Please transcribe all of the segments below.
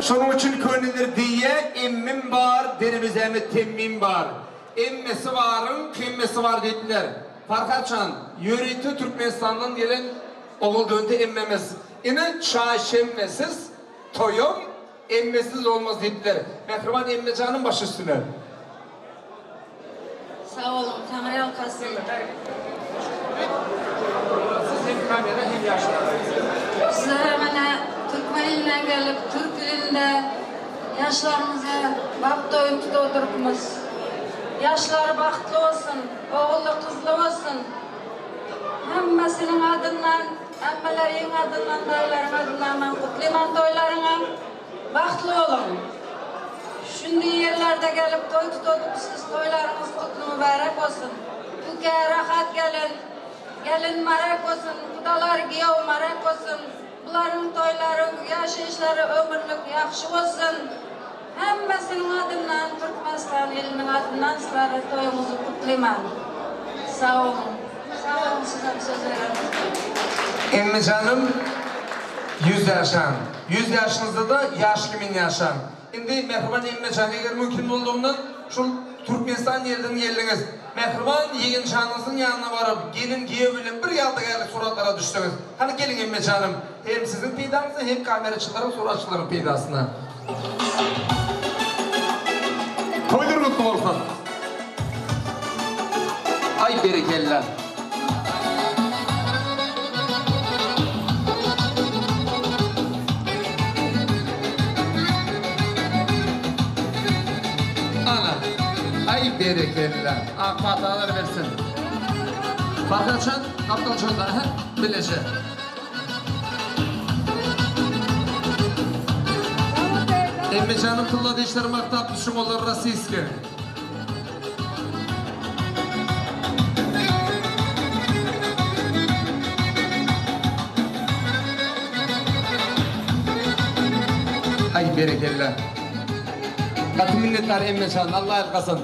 Şonuň üçin köneler diýýä, Emmim bar, derwezäme temmim bar. Emmesi baryň, kemmesi bar diýipler. Farhatjan, ýörite Türkmenistandan gelen Oguldönde emmemiz. Ine, çaý şemmesiz, toýam emmesiz bolmaz diýipler. Mähriban emmejanyň baş üstüne. Sag boluň, Taňryýalkasyn. Siz hem kamera hem ýaşlar. Sizlere menä türkmen ilinden gelip türk ilinde ýaşlarymyza bagt toýuny tutup oturypmyz. Ýaşlary bagtly bolsun, ogully gyzly bolsun. Hemmesiniň adyndan, hemmeleriň adyndan, daýylaryň adyndan men gutlyman toýlaryňy. Bagtly boluň. Şundi ýerlerde gelip toý tutadypsyz toýlaryňyz gutly mübärek bolsun. Tüke rahat gelin, gelin marek bolsun, gudalar giýew marek bolsun. Bularyň toýlary, ýaşaýyşlary ömürlik ýagşy bolsun. Hemmesiniň adyndan Türkmenistan iliniň adyndan sizlere toýuňyzy gutlyman. Sag boluň. Sag boluň sizem söz bereniňiz üçin. Emmijanym ýüz ýaşaň. Ýüz ýaşyňyzda-da ýaş kimin ýaşaň. Indi mähriban emmejan eger mümkin boldugyndan şul Türkmenistan ýerden geldiňiz. Mähriban ýegenjanyňyzyň ýanyna baryp gelin giýew bilen bir ýadygärlik suratlara düşseňiz. Hany geliň emmejanym hem siziň peýdaňyza hem kameraçylaryň suratçylaryň peýdasyna. Toýlar gutly bolsun. Aý berekella. Ana. Aý berekella. Ak patalar bersin. Farhatjan gapdal şonda aha bileje. Emmejanyň tylla dişleri magtap düşüň olar rasiski. Aý berekella. Gaty minnetdar Emmejan Alla ýalkasyn.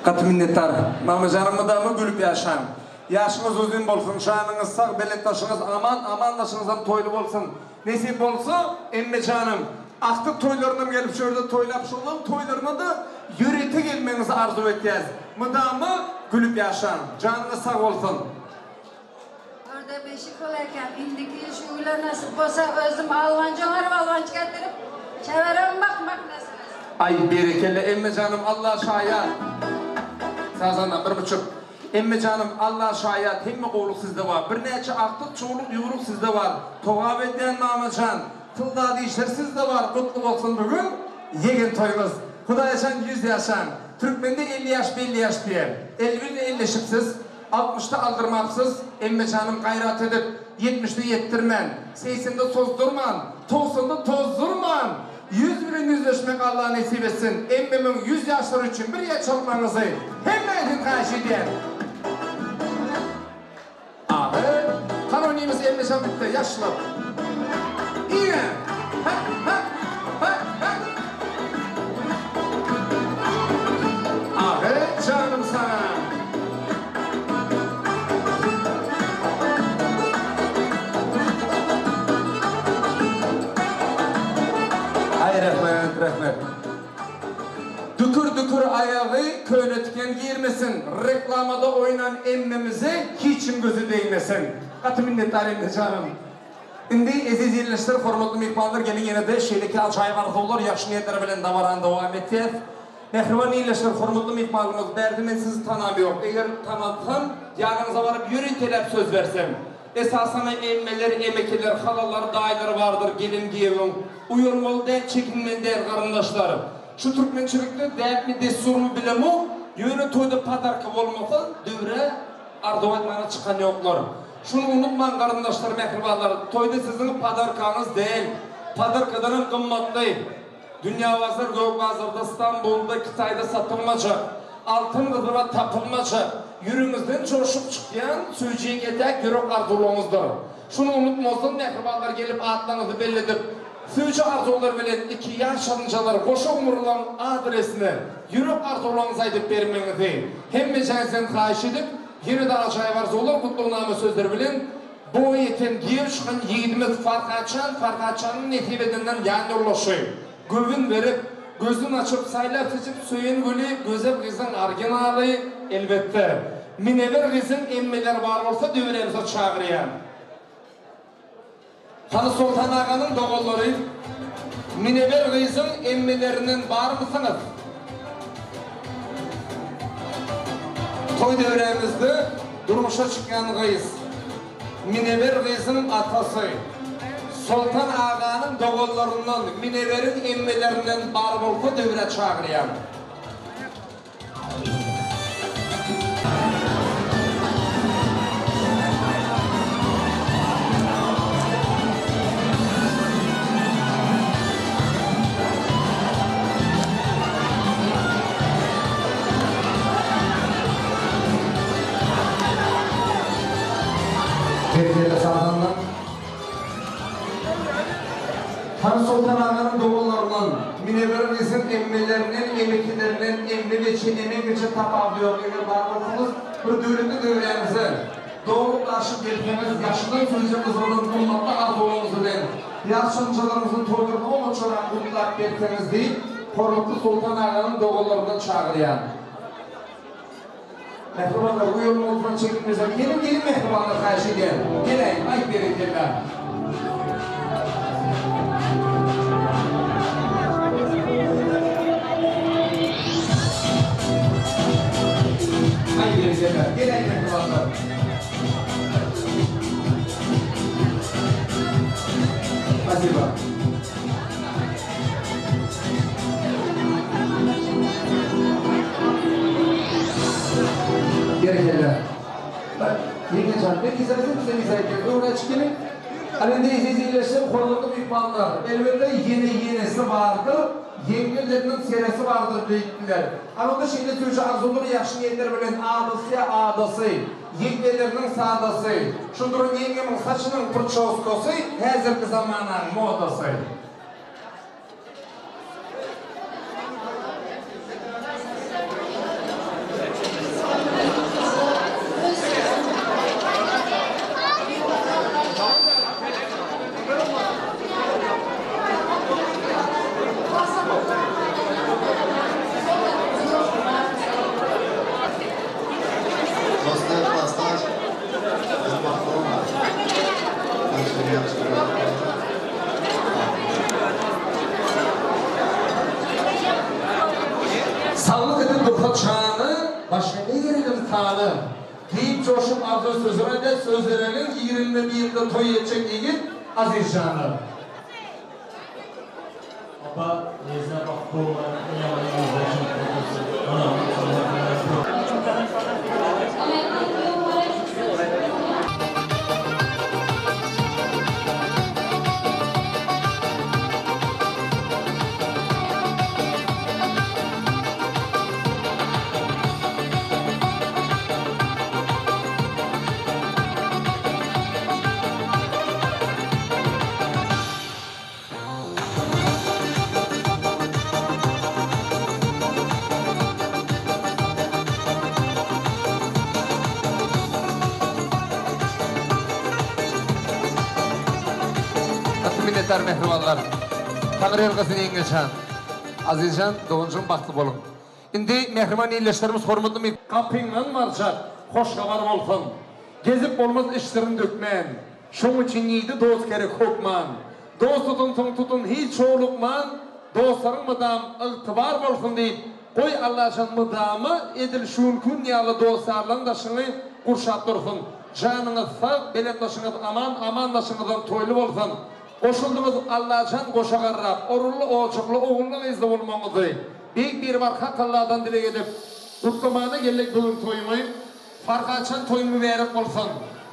Gaty minnetdar. Mamajanym mydama gülüp ýaşaň. Ýaşyňyz uzyn bolsun, janyňyz sag, belent başyňyz aman, aman daşyňyzam toýly bolsun. Nesip bolsa, emmejanym, agtyk toýlarynam gelip şu ýerde toýlap, şolaň toýlaryna-da ýörite gelmegiňizi arzuw etýäs. Mydama gülüp ýaşaň. Janyňyz sag bolsun. Törde beşik bol eken. Indiki ýyl şu güle nesip bolsa özüm alwanjy oňaryp alwanjy getirip çeberem bakmak nesip etsin. Aý berekella emmejanym Alla şaýat. Sazanda bir buçuk. Emmejanym Alla şaýat hemme gowluk sizde bar. Birnäçe agtyk çowluk ýugruk sizde bar. Togap edýän mamajan. Tylla dişler sizde bar. Gutly bolsun bu gün ýegen toýuňyz. Hudaýjan ýüz ýaşaň. Türkmende 50 ýaş belli ýaş diýer. Elbin elleşipsiz. Altmyşda aldyrmapsyz, emmejanym gaýrat edip, ýetmişde ýetdirmän, segsende sozdurman, togsanda tozdurman, ýüz bilen ýüzleşmek Alla nesip etsin, emmemiň ýüz ýaşlary üçin bir el çalmagyňyzy hemmäňizden haýyş edýän. Ahy, hany oýnymyz emmejan bitdi, ýaşlar. Ine! Hä, hä, hä, hä. Dükür-dükür aýagy köne tiken girmesin, reklamada oýnan emmemize hiç kim gözi degmesin. Gaty minnetdar emme janym. Indi eziz ildeşler, hormatly myhmanlar geliň ýene-de şeýleki ajaýyp arzuwlar, ýagşy niýetler bilen dabarany dowam etýäs. Mähriban ildeşler, hormatly myhmanlarymyz, bärde men sizi tanam ýok. Eger tanatsam, ýanyňyza baryp ýöriteläp söz bersem. Esasana emmeler, emekiler, halalar, daýylar bardyr gelin giýewiň. Uýalmaly däl, çekinmeli däl garyndaşlar. Şu türkmençilikde däpmi dessurmy bilemok, ýöne toýda podarka bolmasa döwrä arzuw aýtmana çykan ýoklar. Şuny unutmaň garyndaşlar mähribanlar, toýda siziň podarkaňyz däl, podarkadanam gymmatly. Dünýä bazar gök bazarda Stambulda Kitaýda satylmajak, altyn gyzyla tapylmajak, ýüregiňizden joşup çykýan süýji ýeke-täk ýürek arzuwlaryňyzdyr. Şuny unutmazdan mähribanlar gelip atlaryňyzy belledip, süýji arzuwlar bilen iki ýaş çatynjalar goşa gumrulan adresine ýürek arzuwlaryňyzy aýdyp bermegiňizi hemmejäňizden haýyş edip, ýene-de ajaýyp arzuwlar gutlagnama sözleri bilen Boýy ýeten, giýew çykan ýigidimiz Farhatjan Farhatjanyň nesip edenden ýan ýoldaşy. Göwün berip, gözün açyp, saýlap-seçip söýen güli gözel gyzyň originaly, elbetde. Minewer gyzyň emmeleri bar bolsa döwrämize çagyrýan. Hany Soltan aganyň doganlary, Minewer gyzyň emmelerinden barmysyňyz? Toý döwrämizde durmuşa çykýan gyz, Minewer gyzyň atasy, Soltan aganyň doganlaryndan, Mineweriň emmelerinden bar bolsa döwrä çagyrýan. Terbiýeli sazanda Han Soltan aganyň doganlaryndan, Minewer gyzyň emmelerinden, emekilerinden emme geçe, eme geçe tapawudy ýok. Eger bar bolsaňyz, bir döwletli döwräňize dolup-daşyp gelseňiz, ýaşydan süýji gyzyldan gymmatly arzuwlaryňyz bilen ýaş çaňjalaryňyzyň toýlaryny oňatjarak gutlap gelseňiz diýip, hormatly Soltan aganyň doganlaryndan çagyrýan. Mähribanlar, uýalmaňyzdan çekinmesek, geliň, geliň mähribanlar, haýyş edýän. Geläýiň, aý berekella. Aý berekella. Geläýiň mähribanlar. Spasiba. Berekella. Bak, ýeňňejan, men izah sen izah etýän. Öňüne çyk geliň. Ana indi eziz ildeşler, hormatly myhmanlar, elbetde ýene ýenesi bardyr, ýeňňeleriniň seresi bardyr diýipdiler. Ana onda şeýle süýji arzuwlar, ýagşy niýetler bilen adasy adasy, ýeňňeleriniň sadasy, şu duran ýeňňemiň saçynyň prçoskasy häzirki zamanaň modasy. Dostlar, klasdaş, biz bagtly bolmaly. Saglyk edip dursa çany, Başga ne gerek ynsana? Diýip joşup arzuw sözün aýdar, Söz bereliň, ýigrimmi birinde toý etjek ýigit Azizjana. Apa, teyze bagtly bolmaly, ýaňy ýüzde çykyp otursa, onam Gaty minnetdar mähribanlar. Taňry ýalkasyn ýeňňejan. Azizjan doganjygym bagtly boluň. Indi mähriban ildeşlerimiz hormatly myh. Gapyňdan barjak hoş habar bolsun. Gezip bolmaz iç syryny dökmän. Şoň üçin ýigide dost gerek hökman. Dost tutunsaň tutun hiç howlukman, Dostlaryň mydam ygtybar bolsun diýip, goý Allajan mydama edil şu günki gün ýaly dost-ýarlaryň daşyňy gurşap dursun. Janyňyz sag, belent başyňyz aman, aman başyňyzam toýly bolsun. Goşuldyňyz Allajan goşa garrap, orunly ojakly, ogully-gyzly bolmagyňyzy Beýik Biribar Hak Alladan dileg edip, gutlamana geldik bu gün toýuňy. Farhatjan toýuň mübärek bolsun.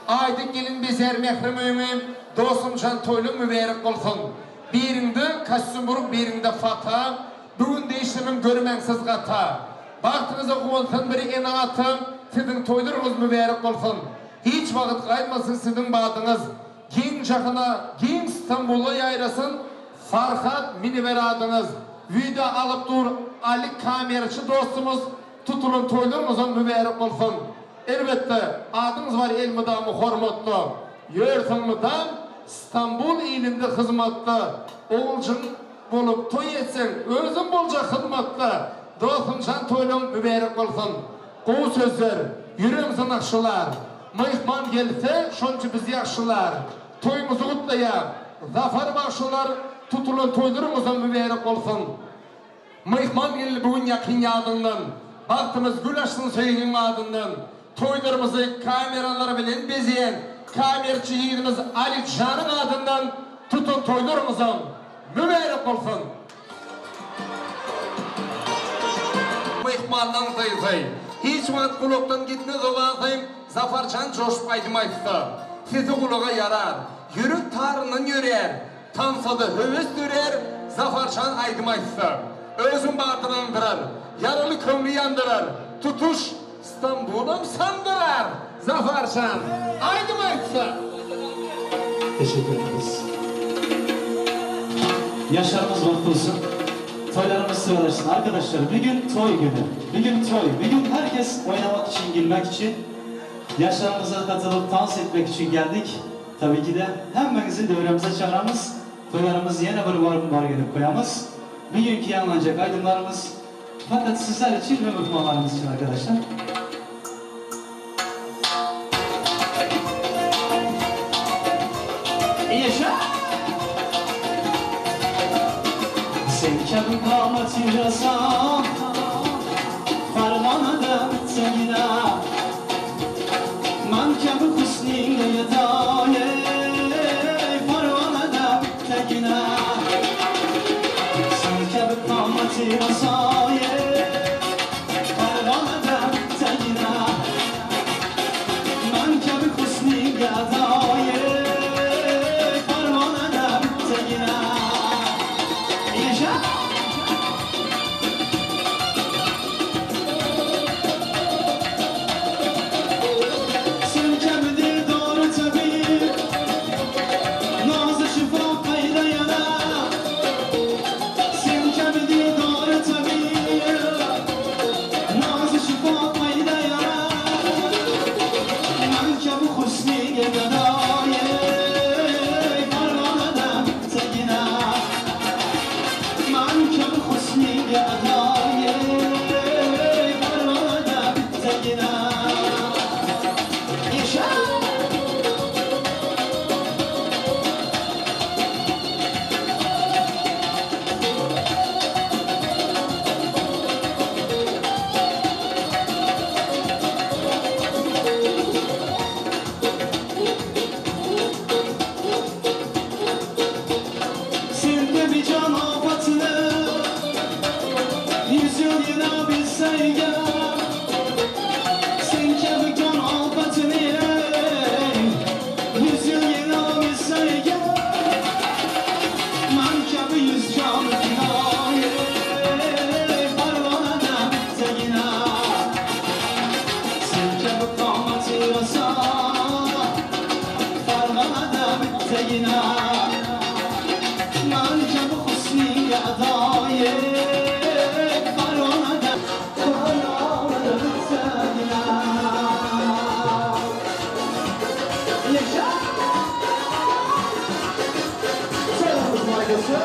Aýdyň gelin bezär mährem öýüňi Dostumjan toýlyň mübärek bolsun. Biriňde kostýum buruk biriňde fata Bu gün değişdirmem görmäň siz gata. Bagtyňyza guwansyn bir ene ata Siziň toýlaryňyz mübärek bolsun. Hiç wagt gaýtmasyn siziň badyňyz. Giň jahana giň Stambula ýaýrasyn Farhat miniber adyňyz. Wideo alyp dur Ali kameraçy dostumyz Tutulan toýlaryňyzam mübärek bolsun! Elbetde, adyňyz bar elmydama hormatda, Ýörsüň mydam Stambul ilinde hyzmatda, Oguljygyň bolup toý etseň, özüň boljak hyzmatda, Dostumjan toýlaň mübärek bolsun! Gowy sözler, ýüregimizi nagşylar, Myhman gelse, şonça bizi ýagşylar, Toýuňyzy gutlaýar, Zafar bagşylar, Tutulan toýlaryňyzam mübärek bolsun! Myhman geldi bu gün ýakyn ýadyňdan, Bagtymyz gül açsyn söýgiň adyndan. Toýlarymyzy kameralar bilen bezeýän kamerçi ýigidimiz Alijanyň adyndan tutan toýlaryňyzam mübärek bolsun! Myhmanlaň saýysy hiç wagt gulakdan gitmez owazym Zafarjan joşup aýdym aýtsa sesi gulaga ýarar ýürek taryndan ýörär Tansada höwes dörär, Zafarjan aýdym aýtsa. Özüň badyny aňdyrar, Ýaraly köňli ýandyrar, Tutuş Stambulam sandyrar, Zafarjan aýdym aýtsa. Teşekkür ederiz. Yaşlarımız mutlu olsun. Toylarımız sıralaşsın. Arkadaşlar bir gün toy günü. Bir gün toy. Bir gün herkes oynamak için, gülmek için. Yaşlarımıza katılıp dans etmek için geldik. Tabii ki de hemmäňizi döwrämize çagramyz, toýlarymyzy ýene bir bar bar gelip goýamyz. Bir günki ýaňlanjak aýdymlarymyz fakat sizler üçin we myhmanlarymyz üçin arkadaşlar. Ýaşa! Sen kaby kamaty rasa, Ferganadan tegine. Man kabi husningga yetay, ey, Farg'onadan tagina. Sen kabi qomati raso, ey, Farg'onadan tagina. Man kabi husningga atoy, ey, Farg'onadan tagina. Yasha! Sen kabi dildori tabib, Nozi shifo qayda yana? Sen kabi dildori tabib, Nozi shifo qayda yana? Man kabi husningga gadoy, ey, Farg'onadan tagina. Man kabi husningga adoy, ey, Farg'onadan tagina. Yasha! Sen kabi jon ofatini 100 yil yena bilsang ham, Sen kabi jon ofatini 100 yil yena bilsang ham, Man kabi yuz jon fidoyi, Farg'onadan tagina. Sen kabi qomati raso, Farg'onadan tagina. Man kabi husningga adoyi, Farg'onadan, Farg'onadan tagina. Yasha! Selamımız markası.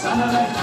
Sana